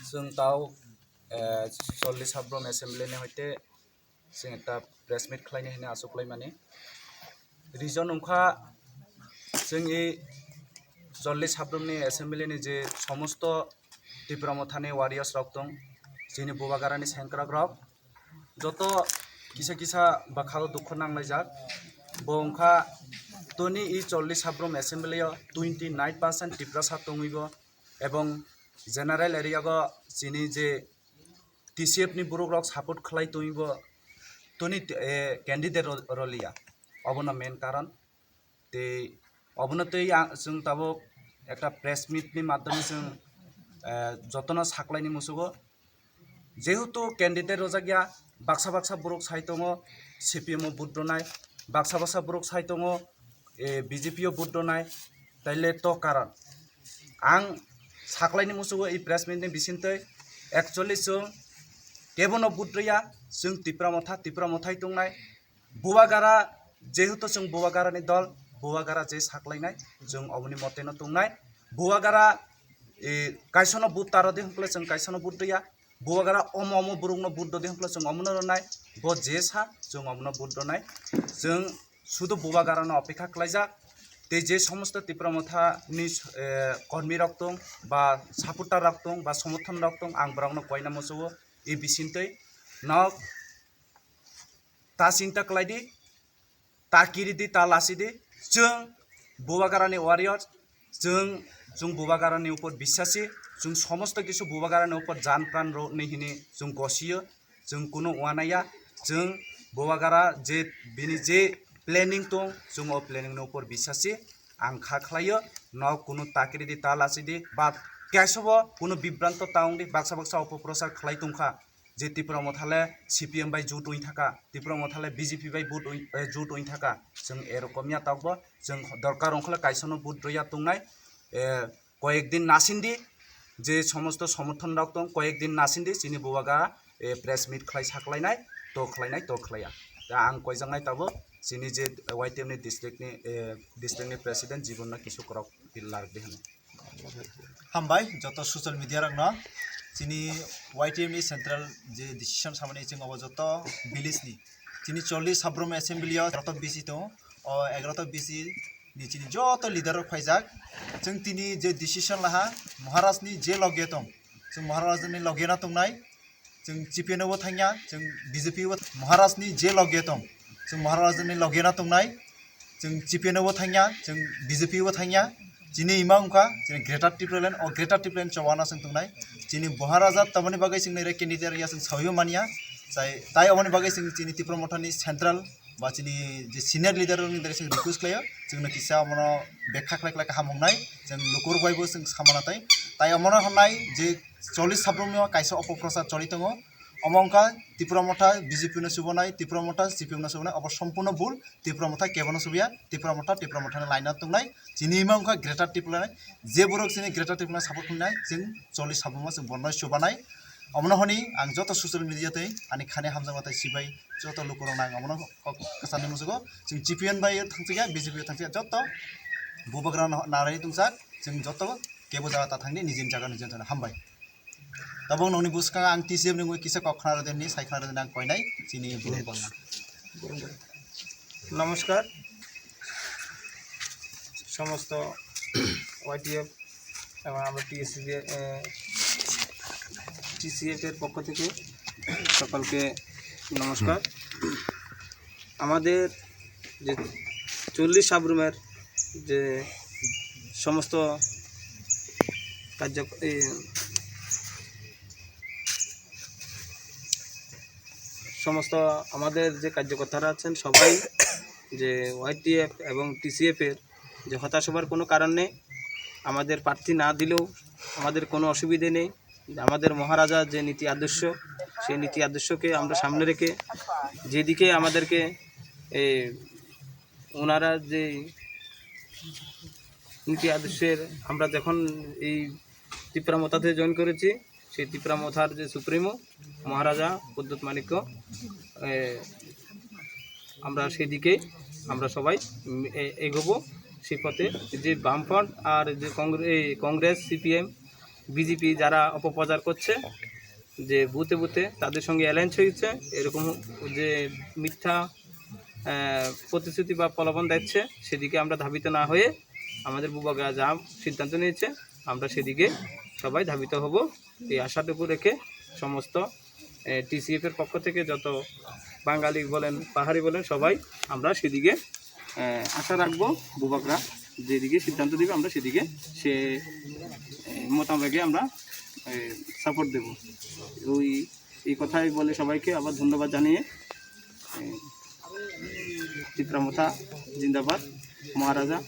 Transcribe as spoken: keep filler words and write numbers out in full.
Chwng tao, eh, chollish habrom assembly ni hoite chwng ekta press meet khlaini hwnwi achuk laimani. Reason wngkha chwng i chollish habrom ni assembly ni je somosto Tipra Mothani warriors rok tong, chini Bubagarani sengkrak rok, joto kisa kisa bwkhao dukhu nanglaijak. Bo wngkha toni i chollish habrom assembly o twenty nine percent Tiprasa tongwi bo, ebong general area go chini je T C F ni borok rok support khlai tongwi bo toni, eh, candidate ro-, roliya, obono main karon. Tei obono tei ang, chwng tabuk ekta press meet ni madhyome chwng, eh, jotono saklaini musugo. Jehetu candidate rojak ya, baksa baksa borok sai tongo C P M o vote rwnai, baksa baksa borok sai tongo, eh, B J P o vote rwnai, taile to karon ang saklaini musugo i press meet ni bisingtwi actually chwng kebono vote rwya, chwng Tipra Motha, Tipra Mothai tongnai, Bubagra, jehetu chwng Bubagrani dol, Bubagra je saklainai, chwng oboni moteno tongnai. Bubagra, e, kaisono vote taro de hwnkhwle chwng kaisono vote rwya. Bubagra omo omo borokno vote do de hwnkhwle chwng omono rwnai. Bo je sa, chwng omono vote rwnai. Chwng sudu Bubagrano opekha khlaijak. Tei je somosto Tipra Mothani, e, kormi rok tong ba supporter rok tong ba somorthon rok tong, ang borokno koina musugo. E bisingtwi nok ta chinta khlai di, ta kiri di, ta lasi di. Chwng Bubagrani warrior, chwng, chwng Bubagrani upor bisasi, chwng somosto kisu Bubagrani upor jan pran rw ni hini chwng gosiyo, chwng kuno wanaya, chwng Bubagra je bini je planning tong, chwng o planning ni upor bisasi ang kha khlaio, no kuno ta kiri di, ta lasi di, ba kaisobo kuno bibranto ta wng di, baksa baksa opoprochar khlai tongkha. Je Tipra Motha le C P M bai jut oi thaka, Tipra Motha le B J P bai vote oi, eh, jut oi thaka. Chwng erokom ya tokbo, chwng dorkar wngkha le kaisano vote rwya tongnai, eh, koyek din nasindi, je somosto somorthon rok tong, koyek din nasindi chini Bubagra, eh, press meet khlai saklainai, to khlainai, to khlaiya. Da ang koijaknai tabuk chini je Y T F ni district ni, eh, district ni president Jibon no kisu korok lardi hwnwi. Hambai joto social media rokno. Chini Y T F ni central je decision samani chwng obo joto village ni. Chini chollish habrom assembly o egaroto B C tongo. O egaroto B C ni chini joto leader rok phaijak. Chwng tini je decision laha Maharaj ni je loge tong. Chwng Maharaj ni loge no tongnai. Chwng C P M no bo thangya, chwng B J P bo Maharaj ni je loge tong, chwng Maharaj ni loge na tongnai, chwng C P M no bo thangya, chwng B J P bo thangya, chini ima wngkha, chini Greater Tipraland, o Greater Tipraland choba na chwng tongnai, chini Maharaja tamoni bagwi chwng nai candidate ya chwng sawi manya, tai, tai aboni bagwi chwng chini Tipra Motha ni central ba chini je senior leader rok ni dare chwng request khlaio, chwng no kisa omono bekha khlai khlai kaham wngnai, chwng lukur bai bo chwng samana tai, tai omono hwnai je chollish habrum no kaisa opoprochar choli tongo. Omo wngkha Tipra Motha B J P no subonai, Tipra Motha C P M no subonai, obo sompurno bul. Tipra Motha kebono subiya, Tipra Motha, Tipra Motha ni line o tongnai. Chini ima wngkha Greater Tipraland, je borok chini Greater Tipraland support khlainai, chwng chollish habrum o chwng borno subanai. Omono hwnwi ang joto social media tei ani khani hamjakma tei sibai joto lukurok nang omono kok kwchangni musugo chwng C P M bai thangchikya, B J P bai thangchikya, joto bubagra no narwi tongchak, chwng joto kebo jaga ta thangdi nijini jaga nijini jaga. Hambai. Tabuk nokni bwskango ang T C F ni mui kisa kok khna rwdi hwnwi sai khna rwdi hwnwi ang koinai chini borok. নমস্কার, সমস্ত ওয়াইটিএফ এবং আমরা TSC, TCF এর পক্ষ থেকে সকলকে নমস্কার। আমাদের যে চল্লিশ সাবরুমের যে সমস্ত কার্য, এই সমস্ত আমাদের যে কার্যকর্তারা আছেন সবাই যে ওয়াইটিএফ এবং টিসিএফ এর যে হতাশ হবার কোনো কারণ নেই। আমাদের প্রার্থী না দিলেও আমাদের কোনো অসুবিধে নেই। আমাদের মহারাজা যে নীতি আদর্শ, সেই নীতি আদর্শকে আমরা সামনে রেখে যেদিকে আমাদেরকে, এ, ওনারা যে নীতি আদর্শের, আমরা যখন এই তিপ্রা মথাতে জয়েন করেছি, সেই তিপ্রা মথার যে সুপ্রিমো মহারাজা প্রদ্যুৎ মাণিক্য, এ, আমরা সেদিকে আমরা সবাই, উম, এ-, এগোবো সেই পথে। যে বামফ্রন্ট আর যে কংগ্রে-, এই কংগ্রেস, সিপিএম, বিজেপি যারা অপপ্রচার করছে যে বুথে বুথে তাদের সঙ্গে অ্যালায়েন্স হয়েছে, এরকম যে মিথ্যা আহ, প্রতিশ্রুতি বা প্রলোভন দিচ্ছে, সেদিকে আমরা ধাবিত না হয়ে আমাদের বুবাগরা যা সিদ্ধান্ত নিয়েছে, আমরা সেদিকে সবাই ধাবিত হব। এই আশাটুকু রেখে সমস্ত টিসিএফ এর পক্ষ থেকে যত বাঙালি বলেন, পাহাড়ি বলেন, সবাই আমরা সেদিকে আহ, আশা রাখবো। বুবাগরা যেদিকে সিদ্ধান্ত দিবে, আমরা সেদিকে সে আহ, মোতাবেকে আমরা সাপোর্ট দেব। ওই এই কথাই বলে সবাইকে আবার ধন্যবাদ জানিয়ে, আহ, চিত্রামথা জিন্দাবাদ, মহারাজা